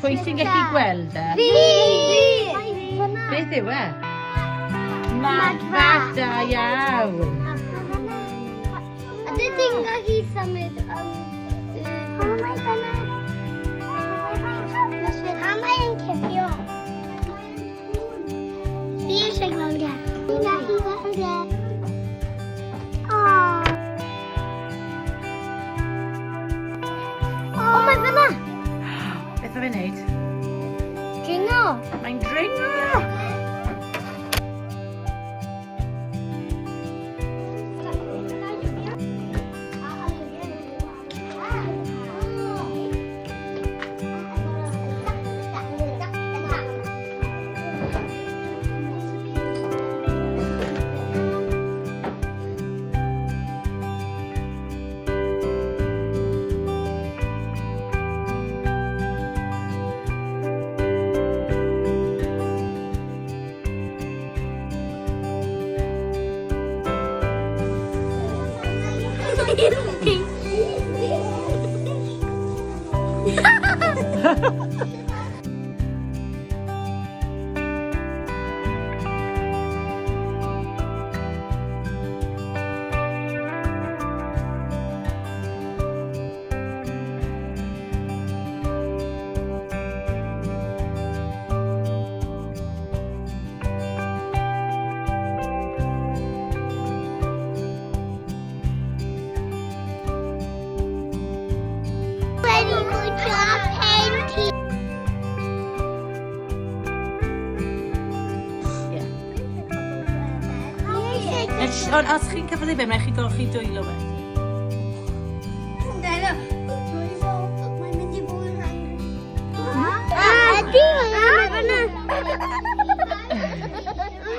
Pwy sy'n gallu gweld e? Fi! Beth yw e? Madfall, da iawn. A dyd ti'n gallu symud O, mae fyna. A mae'n cipio. Fi eisiau gweld e. Fi'n gallu gweld e. O. O, mae fyna. Beth mae fe'n neud? Dringo. Mae'n dringo! Wedi bwyta pen ti. Ie. Ond os chi'n cyffwrdd i fe, mae'n chi golchi dwylo fe. Mae'n mynd i fod yn hungry. Ydy, mae'n fyna.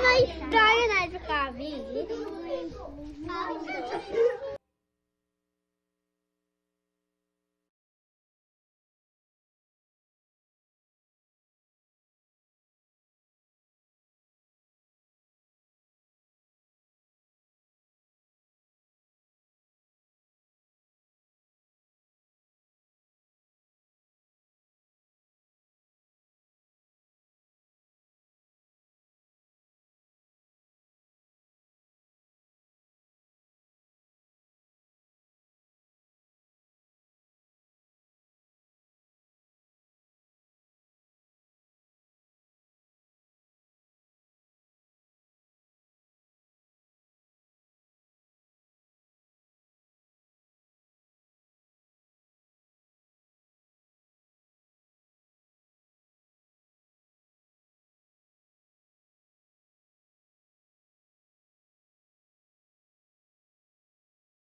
Mae dau yn edrych ar fi.